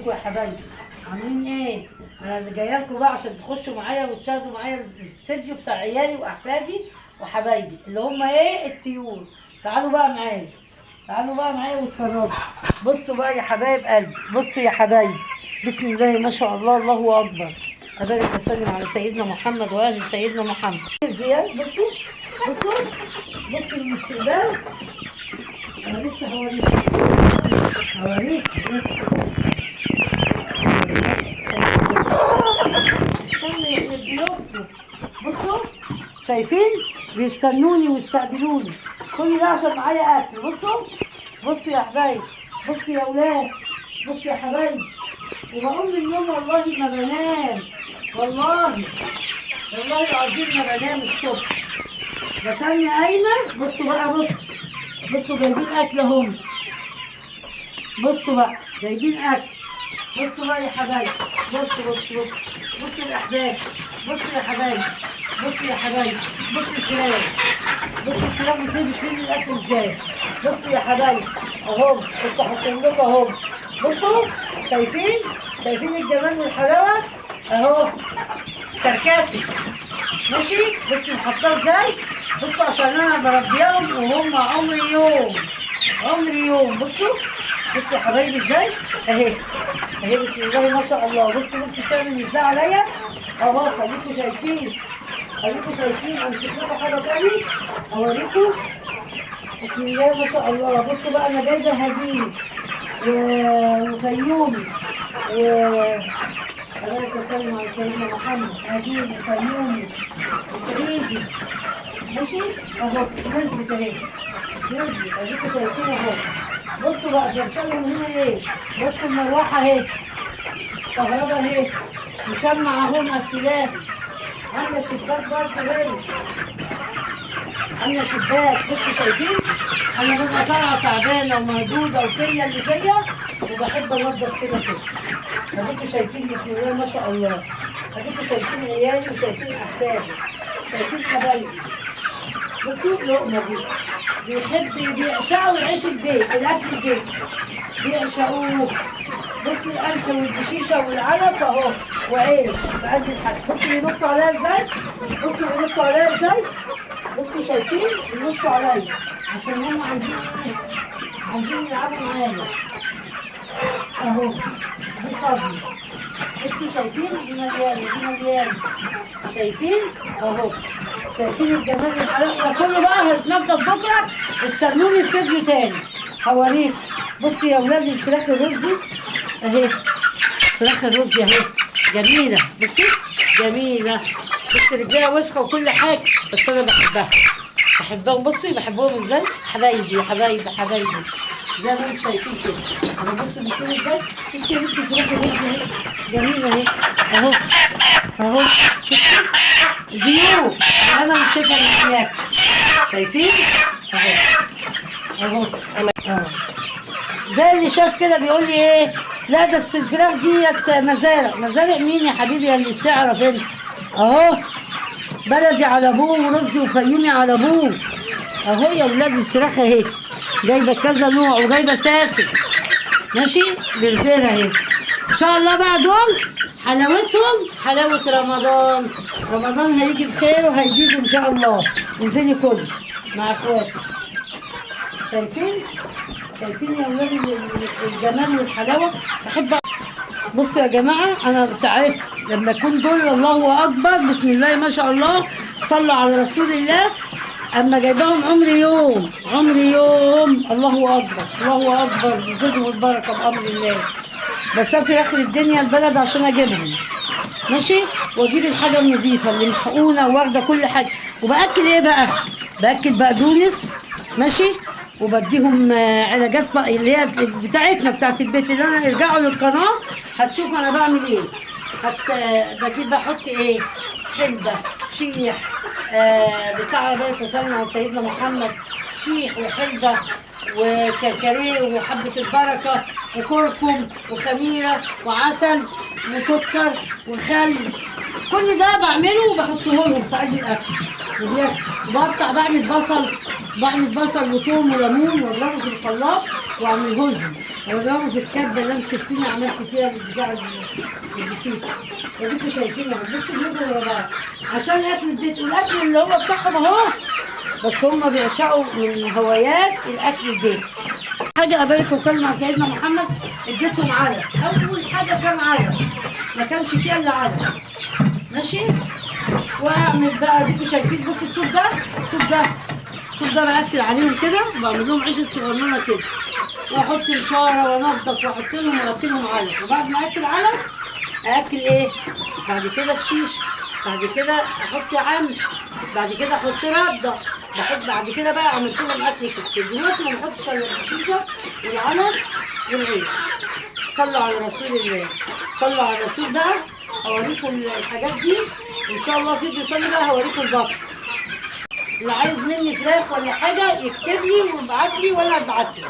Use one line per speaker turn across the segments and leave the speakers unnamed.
ازيكم يا حبايبي؟ عاملين ايه؟ انا اللي جاية لكم بقى عشان تخشوا معايا وتشاهدوا معايا الفيديو بتاع عيالي واحفادي وحبايبي اللي هم ايه؟ الطيور. تعالوا بقى معايا، تعالوا بقى معايا واتفرجوا. بصوا بقى يا حبايب قلبي، بصوا يا حبايبي، بسم الله ما شاء الله، الله اكبر. ابارك وسلم على سيدنا محمد وآل سيدنا محمد. زياد بصوا بصوا بصوا الاستقبال. انا لسه هوريكم هوريكم لسه. استنوا يخرب بيوتكم. بصوا شايفين؟ بيستنوني ويستقبلوني، كل ده عشان معايا اكل. بصوا بصوا يا حبايب، بصوا يا اولاد، بصوا يا حبايب. وبقوم من النوم والله ما بنام، والله والله العظيم ما بنام الصبح، بستني قايمة. بصوا بقى، بصوا بصوا جايبين اكل اهم. بصوا بقى جايبين اكل. بصوا بقى يا حبايب، بصوا بصوا بصوا بصوا الاحباب، بصوا يا حبايب، بصوا يا حبايب، بصوا الكلاب، بصوا الكلاب بتهبش مني الاكل ازاي. بصوا يا حبايب اهم، بصوا حاطين لكم اهم. بصوا شايفين؟ شايفين الجمال والحلاوه اهو. سركاسي ماشي. بصوا محطاه ازاي. بصوا عشان انا بربيهم وهم عمري يوم، عمري يوم. بصوا بصوا يا حبايبي ازاي اهي اهي، بسم الله ما شاء الله. بصوا بصوا بتعمل ازاي عليا اهو. خليكوا شايفين، خليكوا شايفين. امسك لكم حاجة تاني اوريكم. بسم الله ما شاء الله. بصوا بقى انا جايبه هديل وفيومي و بارك وسلم على سيدنا محمد. هديل وفيومي وسعيدي ماشي اهو. نزلت اهي، نزلت اديكوا شايفين اهو. بصوا بقى شغلوا من هنا ايه. بصوا المروحة اهي، كهربا اهي، مشمع اهو، مقفلاه. عامله شباك برضه اهي، عامله شباك. بصوا شايفين؟ انا ببقى طالعه تعبانة ومهدوده وفيا اللي فيا، وبحب انضف كده كده. اديكوا شايفين بسم الله ما شاء الله. اديكوا شايفين عيالي وشايفين احفادي، شايفين حبايبي. بصوا اللقمة دي بيحب، بيعشقوا العيش البيت، الاكل البيت بيعشقوه. بصوا القمح والدشيشه والعلف اهو، وعيش بقد الحاجة. بصوا بينطوا عليا ازاي، بصوا بينطوا عليا ازاي. بصوا شايفين؟ بينطوا عليا عشان هم عايزين ايه؟ عايزين يلعبوا معايا اهو. دي فاضية. بصوا شايفين؟ دي مليانة، دي مليانة. شايفين اهو؟ شايفين الجمال والحلاوه ده كله بقى هيتنضف بكره. استنوني في فيديو تاني هوريكم. بصوا يا ولاد الفراخ الرز دي اهي، فراخ الرز اهي جميلة. بصي جميلة، بصي رجليها وسخة وكل حاجة، بس انا بحبها، بحبهم. بصي بحبهم ازاي حبايبي حبايبي حبايبي، زي ما انتم شايفين كده. انا بصي بصي ازاي. بصي يا بنتي فراخ الرز اهي جميلة اهي اهو اهو. شفتي ضيوف انا مش شايفه اللي بياكل. شايفين اهو اهو. ده اللي شاف كده بيقول لي ايه؟ لا ده الفراخ ديت مزارع. مزارع مين يا حبيبي اللي بتعرف انت؟ اهو بلدي على ابوه ورزي وفيومي على ابوه اهو يا ولاد. الفراخ اهي جايبه كذا نوع وجايبه سافر ماشي بالفير اهي. ان شاء الله بقى دول حلاوتهم حلاوة رمضان. رمضان هيجي بخير وهيجيبوا ان شاء الله. انزلي كل مع اخواتي. شايفين؟ شايفين يا ولاد الجمال والحلاوه؟ بحب. بصوا يا جماعة انا تعبت لما يكون دول الله اكبر بسم الله ما شاء الله، صلوا على رسول الله. اما جايباهم عمري يوم، عمري يوم. الله اكبر الله اكبر، زدهم البركة بامر الله. بسافر اخر الدنيا البلد عشان اجيبهم ماشي، واجيب الحاجة النظيفة اللي محقونه واخده كل حاجة. وباكل ايه بقى؟ باكل بقدونس ماشي، وبديهم علاجات بقى اللي هي بتاعتنا بتاعت البيت. اللي انا ارجعوا للقناة هتشوفوا انا بعمل ايه. بجيب بحط ايه؟ حلبة، شيح، بتاع بارك وسلم على سيدنا محمد، شيح وحلبه وكركريه وحبه البركة وكركم وخميره وعسل وسكر وخل. كل ده بعمله وبحطه لهم في قلب الاكل. وبقطع بعمل بصل، بعمل بصل وثوم وليمون واضربه في الخلاط واعمله لهم. واضربه في الكبه اللي انتوا شفتيني عملت فيها بتاع البسيس. اديكوا شايفين اهو، بصوا بيجروا ورا بعض عشان اكل البيت والاكل اللي هو بتاعهم اهو، بس هم بيعشقوا من هوايات الاكل البيتي. حاجة ابارك واسلم على سيدنا محمد، اديتهم علف، اول حاجة كان علف، ما كانش فيها الا علف. ماشي؟ واعمل بقى اديكوا شايفين، بصوا الطوب ده، الطوب ده، الطوب ده بقفل عليهم كده، وبعمل لهم عيش الصغنونه كده، واحط اشارة وانضف واحط لهم واكلهم علف، وبعد ما اكل علف اكل ايه؟ بعد كده فشيش، بعد كده احط عمش، بعد كده احط رده، بحط بعد كده بقى عملت لهم اكل كتير. دلوقتي ما بحطش الا الفشيشه والعلف والعيش. صلوا على رسول الله، صلوا على الرسول بقى. هوريكم الحاجات دي ان شاء الله فيديو تاني بقى، هوريكم البط. اللي عايز مني فراخ ولا حاجة يكتب لي ويبعت لي وانا ابعت له.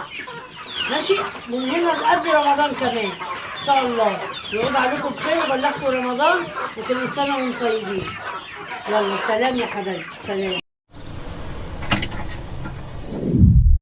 ماشي؟ من هنا لقبل رمضان كمان ان شاء الله. يعود عليكم بخير وبلغكم رمضان وكل سنة وانتم طيبين. يلا سلام يا حبايبي، سلام.